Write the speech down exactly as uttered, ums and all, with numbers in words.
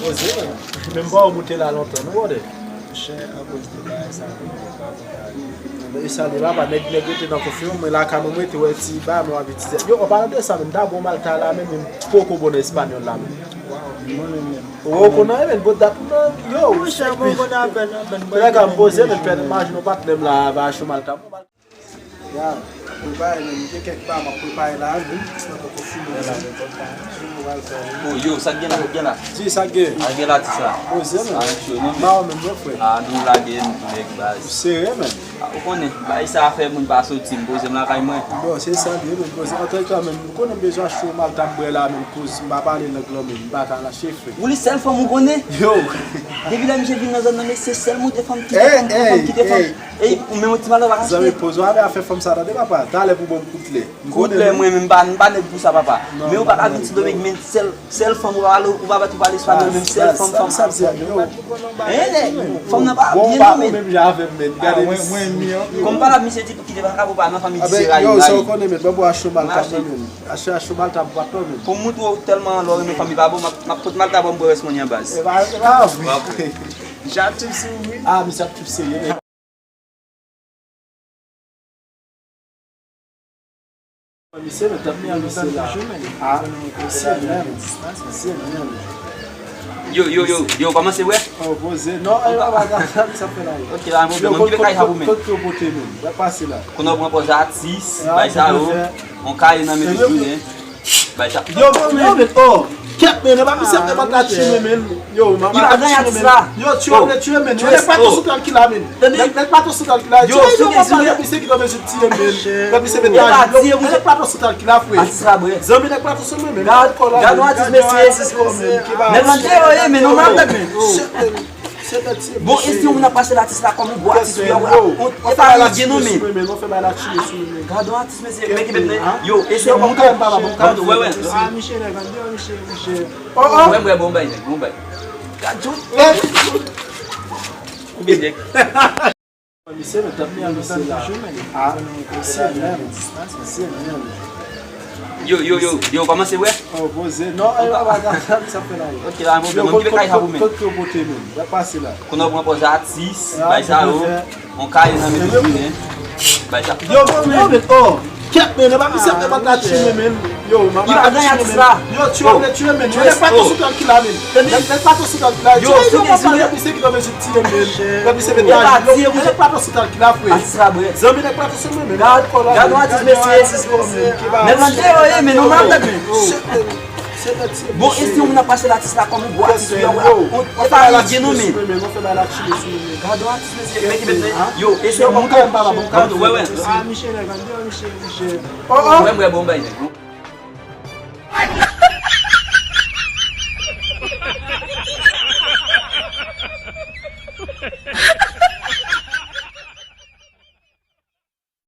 Poze, men m pa wè w moute la lontan, non, brother? Monchè, akoz de bagay sa, mwen pa konn ale. E sa li papa, nèg, nèg rete nan konfiman, mwen lakay mwen, mwen te wè ti bagay mwen ap itilize. Yo, an palan de sa, menm, dabò m al ta la, menm, menm, poko bon nan espanyòl la, menm. Waw, mwen menm, menm. Ou konnen, menm, bon, dat, non, yo, monchè, mwen konnen apèn, apèn, mwen lakay m poze, menm, fè imajine w patnè m la, va achte yon mal ta. Ya, prepare, men, gen kèk bagay m ap prepare la, wi. Mwen poko fini la, men, bon, sa, si nou pral fè, wi. Oh, yo, sa k gen la, sa k gen la? Di sa k gen. Sa k gen la, ti sa. Poze, men. Ah, cho, non, men. Ba, ou menm, non, frè. Ah, nou lage, nou tou nèg baz. Ou sere, men. Ah, ou konnen, bagay sa fè moun pa soti, m poze m lakay mwen. Bon, se sa, li ye, men, poze. Antretan, men, ou konnen m bezwen achte yon malta m bwè la, men, koz m pa pale lang lan, men, m pa ka lache, frè. Ou li sèl fanm ou konnen? Yo. Depi lè misye vin nan zòn nan, men se sèl monte fanm, kite fanm, fanm, kite fanm. Ey, ou menm yon ti malè pa ka chire. Zanmi, poze w avè afè fanm sa, tande papa. Talè pou ban m kout lè. M konnen, kout lè, mwen menm, m pa, m pa nèg pou sa, papa. Men ou pa ka vin Sendomeng, men sèl, sèl fanm ou pa pale, ou pa bat, ou pale espanyòl, men sèl fanm, fanm. Sa, sa, sa, yo. Hein, fanm nan pa byen non, men. Bon, ou menm jan avè m, men. Gade, mwen, mwen, mwen. Kòm pale ak misye di pou kite vakabon pa nan fanmi di se rayi, rayi. Yo, sa ou konnen, men, ban m achte yon malta, men. Achte, achte yon malta pou patnè, men. Pou m montre w tèlman lè w renmen fanmi pa bon, m ap, m ap pot malta ban m bwè rès mwen an baz. E pa, e pa vre. Misye ap trip sou ou, wi. Ah, misye ap trip serye. Misye, men, tap men misye la. Ah, misye menm. Misye menm. Yo, yo, yo, yo, kòman se wè? Oh, poze. Non, e pa bagay sa, sa fè la. Ok, la, mwen, mwen, mwen, kay sa pou men. Kot yo pote menm. Wè pase la. Konnen w pran pòz atis, bay sa yo. On kaye nan men tout jounen. Bay sa. Yo, yo, men, oh. Kèt, men, e pa misye ap debat la tchime, men. Yo, mama ap tchime, men. Yo, tchime, men, tchime, men. Nèg pa tou sou kalkila, men. Nèg, nèg pa tou sou kalkila. Yo, yo, pa pale misye ki tonbe sou tchime, men. Nèg misye met la. Yo, nèg pa tou sou kalkila, frè. Zanmi, nèg pa tou sou mwen, men. Gad, gad yon atis, mesye. Nèg lan te yo ye, men, nou mal tèt, men. Bon, e si yon moun ap pase latis la kòm yon gwo atis, yo, yo, yo, e pa rive non, men. Gad yon atis, mesye, men ki met, men, yo, e se moun kòm, wè, wè. Ah, misye, nèg, an deyò, misye, misye. Oh, oh. Wè, wè, bon bay, nèg, bon bay. Gad yon. Koube nèg. Misye, men, tap men misye la. Ah, misye menm. Misye menm. Yo, yo, yo, yo, kòman se wè? Oh, poze. Non, e pa bagay sa, sa fè la. Ok, la, mwen, mwen, mwen, kay sa pou men. Kot yo pote menm. Wè pase la. Konnen w pran pòz atis, bay sa yo. On kaye nan men tout jounen. Bay sa. Yo, yo, men, oh. Kèt, men, e pa misye ap debat la tchime, men. Yo, mama ap tchime, men. Yo, tchime, men, tchime, men. Nèg pa tou sou kalkila, men. Nèg, nèg pa tou sou kalkila. Yo, yo, pa pale misye ki tonbe sou tchime, men. Nèg misye met la. Yo, nèg pa tou sou kalkila, frè. Atis la, bre. Zanmi, nèg pa tou sou mwen, men. Gad, gad yon atis, mesye. Nèg lan te yo ye, men, nou mal tèt, men. Bon, e si yon moun ap pase latis la kòm yon gwo atis, yo, wè. E pa rive non, men. Gad yon atis, mesye, men ki met, men. Yo, e se moun kòm, wè, wè. Ah, misye, nèg, an deyò, misye, misye. Oh, oh. Wè, wè, bon bay, nèg.